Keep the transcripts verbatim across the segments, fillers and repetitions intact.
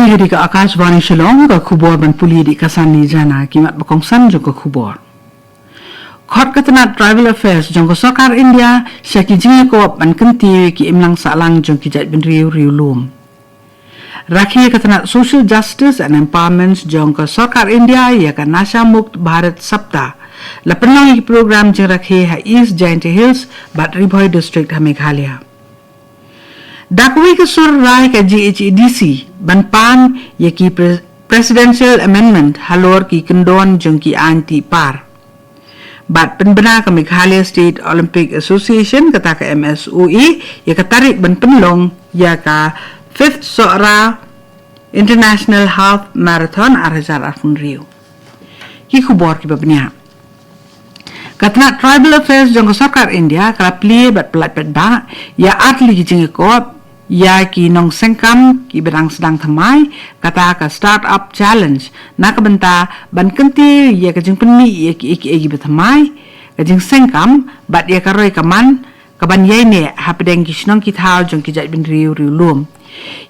Hi ka Akashvani Shillong, ka khubor ban pule da ka Sanni Jana. Ki mat ba kongsan jong ka khubor. Khot ka tnat Tribal Affairs jong ka Sorkar India sha ki jingïakop ban kyntiew ïa ki imlang sahlang jong ki jaitbynriew riewlum. Rakhe ka tnat Social Justice and Empowerment jong ka Sorkar India ïa ka Nasha Mukt Bharat Saptah. La pynlong ïa ki program jingrakhe ha East Jaintia Hills bad Ri Bhoi District ha Meghalaya. Da kawei ka sur rai ka G H A D C ban pan ïa ki pre- Presidential Amendment halor ki kyndon jong ki aiñ tih par. Bad pynbna ka Meghalaya State Olympic Association, kata ka M S O A, ïa ka tarik ban pynlong ïa ka fifth Sohra International Half Marathon ar hajar arphew hynriew. Ki khubor kiba bniah. Ka tnat Tribal Affairs jong ka Sorkar India ka la plie bad pyllait paidbah ïa artylli ki jingïakop ïa ki nongsengkam kiba dang sdang thymmai, kata ka Start-up Challenge, na ka bynta ban kyntiew ïa ka jingpynmih ïa kiei kiei kiba thymmai, ka jingsengkam bad ïa ka roi ka man kaban ïaineh hapdeng ki shnong ki thaw jong ki jaitbynriew riewlum.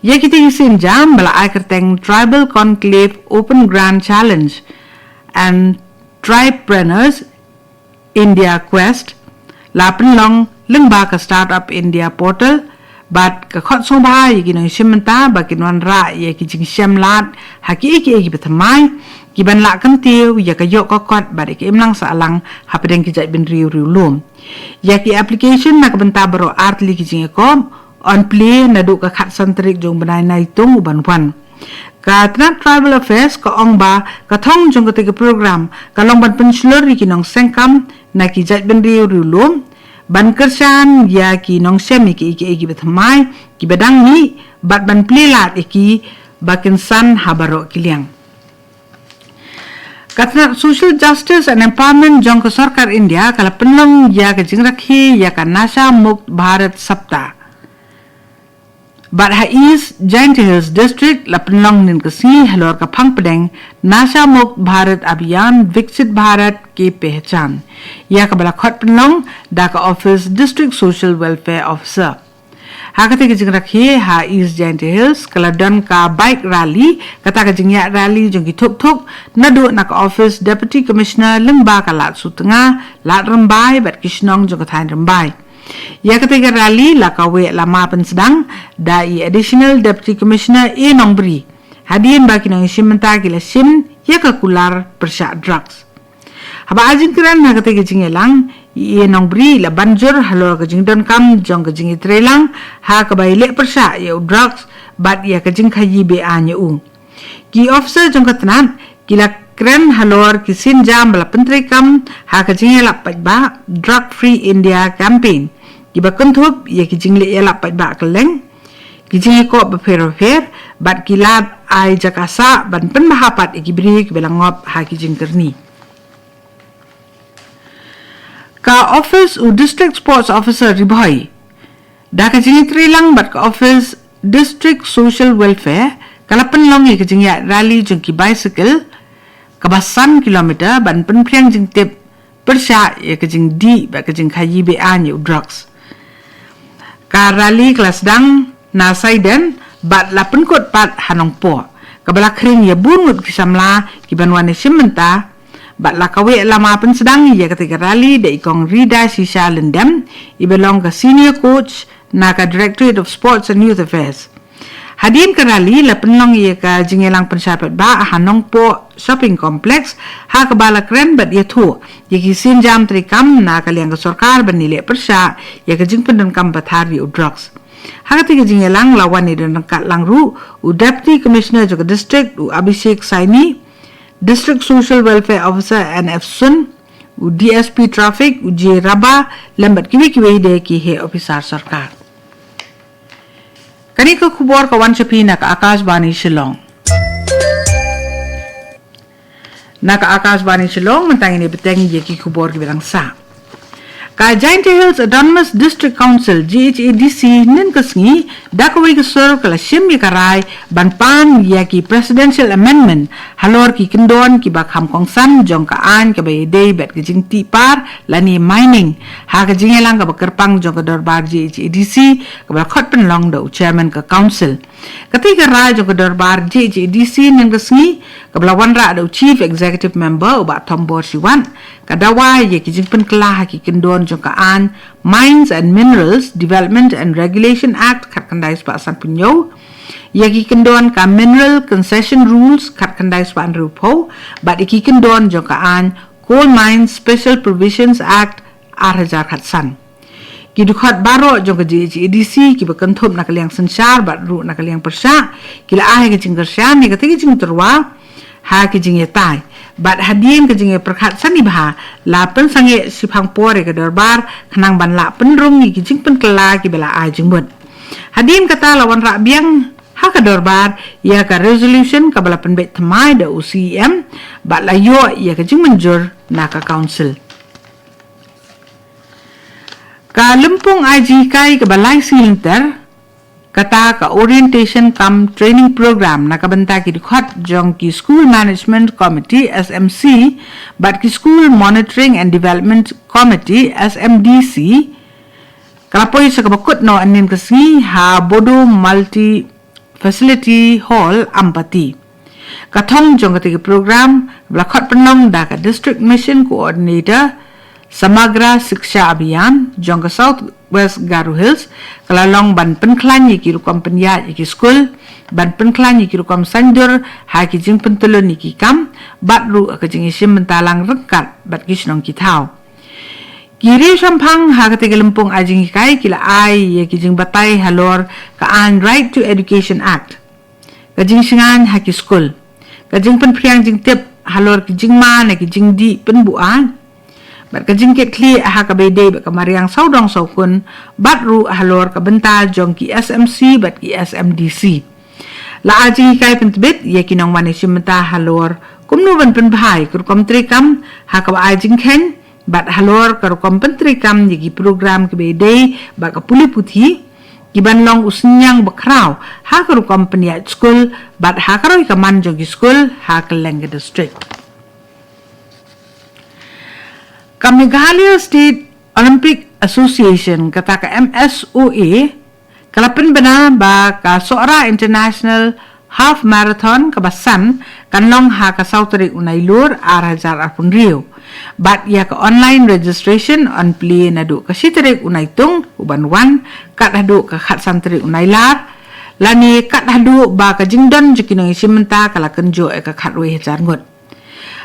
Ïa kitei ki sienjam ba la ai kyrteng Tribal Conclave Open Grand Challenge and Tribepreneurs India Quest la pynlong lyngba ka Startup India Portal bad ka khot sngewbha ïa ki nongshim bynta ba kin wanrah ïa ki jingshem lad ha kiei kiei kiba thymmai, kiban lah kyntiew ïa ka ïoh ka kot bad ïa ka imlang sahlang hapdeng ki jaitbynriew riewlum. Ïa ki application na ka bynta baroh artylli ki jingïakop yn plie naduh ka khatsan tarik jong u bnai Naitung uban wan. Ka tnat Tribal Affairs ka ong ba ka thong jong katei ka program ka long ban pynshlur ïa ki nongsengkam na ki jaitbynriew riewlum, ban kyrshan ïa ki nongshem ïa kiei kiei kiba thymmai kiba dang mih bad ban plie lad ïa ki ba kin san ha baroh ki liang. Ka tnat Social Justice and Empowerment jong ka Sorkar India ka la pynlong ïa ka jingrakhe ïa ka Nasha Mukt Bharat Saptah. Bad ha East Jaintia Hills District la pynlong hynnin ka sngi halor ka phang pdeng Nasha Mukt Bharat Abhiyan, Viksit Bharat Ki Pehchan, ïa kaba la khot pynlong da ka Office District Social Welfare Officer. Ha katei ka jingrakhe ha East Jaintia Hills ka la don ka bike rally, kata ka jingïaid rally jong ki thuk thuk naduh na ka Office Deputy Commissioner lyngba ka Lad Sutnga, Lad Rymbai bad ki shnong jong ka thaiñ Rymbai. Ïa katei ka rally la kaweh lama pynsdang da i Additional Deputy Commissioner A Nongbri, hadien ba ki nongshim bynta ki la shim ïa ka kular pyrshah drugs. Haba ai jingkren ha katei ka jingïalang, i A Nongbri i la ban jur halor ka jingdonkam jong ka jingïatreilang ha kaba ïaleh pyrshah ïa u drugs bad ïa ka jingkhaïi be-aiñ ïa u. Ki officer jong ka tnat ki la kren halor ki sienjam ba la pyntreikam ha ka jingïalap paidbah Drug Free India Campaign, kiba kynthup ïa ki jingleh ïalap paidbah kylleng, ki jingïakop bapher bapher bad ki lad ai jaka sah ban pynbha pat ïa ki briew kiba la ngop ha ki jingkyrni. Ka office u District Sports Officer Ri Bhoi, da ka jingïatreilang bad ka Office District Social Welfare, ka la pynlong ïa ka jingïaid rally jong ki bicycle kaba san kilometer ban pynphriang jingtip pyrshah ïa ka jingdih bad ka jingkhaïi be-aiñ ïa u drugs. Ka rally ka la sdang na Saiden bad la pynkut pat ha Nongpoh, kaba la khring ïa bun ngut ki samla kiban wan ïashim bynta, bad la kaweh lama pynsdang ïa katei ka rally da i Kong Rida Shisha Lyndem, iba long ka senior coach na ka Directorate of Sports and Youth Affairs. Hadien ka rally la pynlong ïa ka jingïalang pynshai paidbah ha Nongpoh Shopping Complex, ha kaba la kren bad ïathuh ïa ki sienjam treikam na ka liang ka sorkar ban ïaleh pyrshah ïa ka jingpyndonkam pathar ïa u drugs. Ha katei ka jingïalang la wan ïadon ryngkat lang ruh u Deputy Commissioner jong ka district u Abhishek Saini, District Social Welfare Officer N F Sun, u D S P Traffic u J Raba, lem bad kiwei kiwei de ki heh officer sorkar. Kane ka khubor ka wan sha phi na ka Akashvani Shillong. Na ka Akashvani Shillong, mynta ngin ïa bteng ïa ki khubor kiba dang sah. Ka Jaintia Hills Autonomous District Council, J H A D C, mynne ka sngi, da kawei ka sur ka la shim ïa ka rai ban pan ïa ki Presidential Amendment halor ki kyndon kiba kham kongsan jong ka aiñ kaba ïadei bad ka jingtih par lane mining, ha ka jingïalang kaba kyrpang jong ka dorbar J H A D C kaba la khot pynlong da u Chairman ka Council. Katei ka rai jong ka dorbar J H A D C mynne ka sngi, kaba la wanrah da u Chief Executive Member u Bah Thombor Shiwat, ka dawa ïa ki jingpynkylla ha ki kyndon jong ka aiñ Mines and Minerals Development and Regulation Act khatkhyndai spah sanphew hynñiew, ïa ki kyndon ka Mineral Concession Rules khatkhyndai spah hynriewphew, bad ïa ki kyndon jong ka aiñ Coal Mines Special Provisions Act ar hajar khatsan. Ki dkhot baroh jong ka J H A D C kiba kynthup na ka liang synshar bad ruh na ka liang pyrshah, ki la ai ka jingkyrshan ïa katei ka jingtyrwa ha ki jingïatai. Bad hadien ka jingïapyrkhat sani bha, la pynsangeh shiphang por ïa ka dorbar khnang ban lah pynrung ïa ki jingpynkylla kiba la ai jingmut. Hadien kata la wanrah biang ha ka dorbar ïa ka resolution kaba la pynbeit thymmai da u C E M, bad la ïoh ïa ka jingmynjur na ka Council. Ka lympung ai jinghikai kaba lai sngi lynter, kata ka Orientation cum Training Program na ka bynta ki dkhot jong ki School Management Committee, S M C, bad ki School Monitoring and Development Committee, S M D C, ka la poi sha kaba kut noh mynne ka sngi ha Bodo Multi Facility Hall, Ampati. Ka thong jong katei ka program, ba la khot pynlong da ka District Mission Coordinator Samagra Shiksha Abhiyan jong ka South West Garo Hills, ka la long ban pynkhlaiñ ïa ki rukom pynïaid ïa ki skul, ban pynkhlaiñ ïa ki rukom saiñdur ha ki jingpyntyllun ïa ki kam, bad ruh ka jingïashim bynta lang ryngkat bad ki shnong ki thaw. Ki riewshemphang ha katei ka lympung ai jinghikai ki la ai ïa ki jingbatai halor ka aiñ Right to Education Act, ka jingshngaiñ ha ki skul, ka jingpynphriang jingtip halor ki jingma na ki jingdih pynbuaid, bad ka jingkitkhlieh ha kaba ïadei bad ka mariang sawdong sawkun, bad ruh halor ka bynta jong ki S M C bad ki S M D C. La ai jinghikai pyntbit ïa ki nongwan ïashim bynta halor kumno ban pynbha ïa ka rukom treikam ha kaba ai jingkheiñ, bad halor ka rukom pyntreikam ïa ki program kiba ïadei bad ka pule puthi, ki ban long u synñiang bakhraw ha ka rukom pynïaid skul bad ha ka roi ka man jong ki skul ha kylleng ka district. Ka Meghalaya State Olympic Association, kata ka M S O A, ka la pynbna ba ka Sohra International Half Marathon kaba san kan long ha ka saw tarik u Nailur ar hajar arphew hynriew. Bad ïa ka online registration yn plie naduh ka shi tarik u Naitung uban wan, kat haduh ka khatsan tarik u Nailar, lane kat haduh ba ka jingdon jong ki nongïashim bynta ka la kynjoh ïa ka khatwei hajar ngut.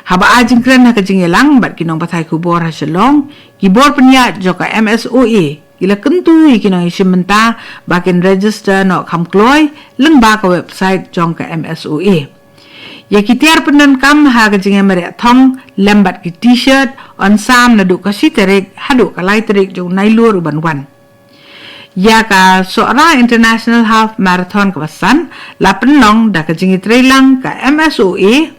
Haba ai jingkren ha ka jingïalang bad ki nongpathai khubor ha Shillong, ki bor pynïaid jong ka M S O A ki la kyntu ïa ki nongïashim bynta ba kin register noh kham kloi lyngba ka website jong ka M S O A. Ïa ki tiar pyndonkam ha ka jingïamareh thong lem bad ki T-shirt yn sam naduh ka shi tarik haduh ka lai tarik jong u Nailur uban wan. Ïa ka Sohra International Half Marathon kaba san la pynlong da ka jingïatreilang ka M S O A,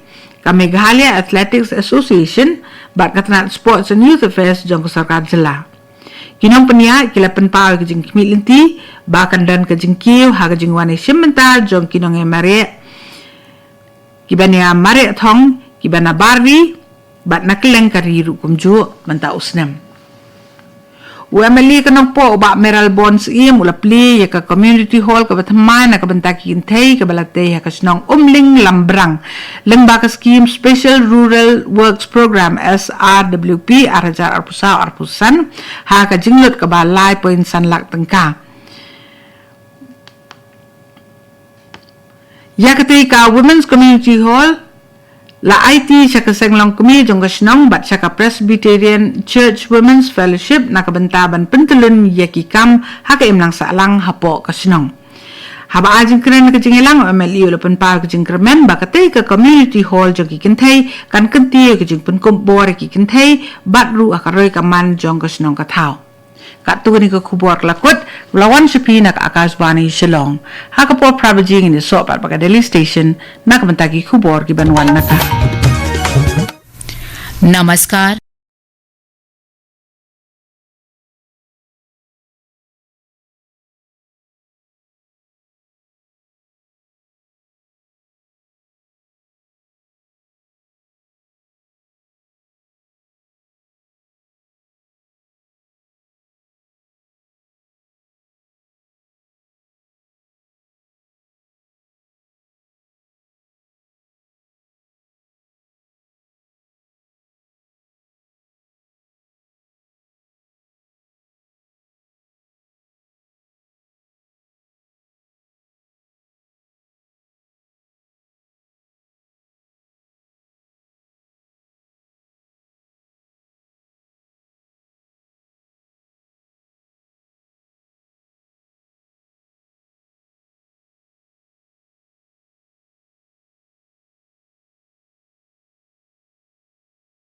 ka Meghalaya Athletics Association, bad ka tnat Sports and Youth Affairs jong ka sorkar jylla. Ki nongpynïaid ki la pynpaw ïa ka jingkhmih lynti ba kan don ka jingkiew ha ka jingwan ïashim bynta jong ki nongïamareh, ki ban ïamareh thong, ki ban ïabar ri bad na kylleng ka ri ruh kumjuh mynta u snem. U M L A ka Nongpoh u Bah Mayralborn Syiem u la plie ïa ka community hall kaba thymmai na ka bynta ki kynthei kaba la tei ha ka shnong Umling Lambrang, lyngba ka skhim Special Rural Works Programme, S R W P, ar hajar arphew saw arphew san, ha ka jinglut kaba lai point san lak tyngka. Ïa katei ka Women's Community Hall la aiti sha ka seng longkmie jong ka shnong bad sha ka Presbyterian Church Women's Fellowship na ka bynta ban pyntyllun ïa ki kam ha ka imlang sahlang hapoh ka shnong. Haba ai jingkren ha ka jingïalang, u M L A u la pynpaw ka jingkyrmen ba katei ka community hall jong ki kynthei kan kyntiew ïa ka jingpynkup bor ïa ki kynthei bad ruh ha ka roi ka man jong ka shnong ka thaw. Katto katne ka khubor ka la kut, la wan sha phi na ka Akashvani Shillong. Ha ka por phra baje ngin ïasoh pat bad ka Delhi Station na ka bynta ki khubor ki ban wan na ka. Namaskar.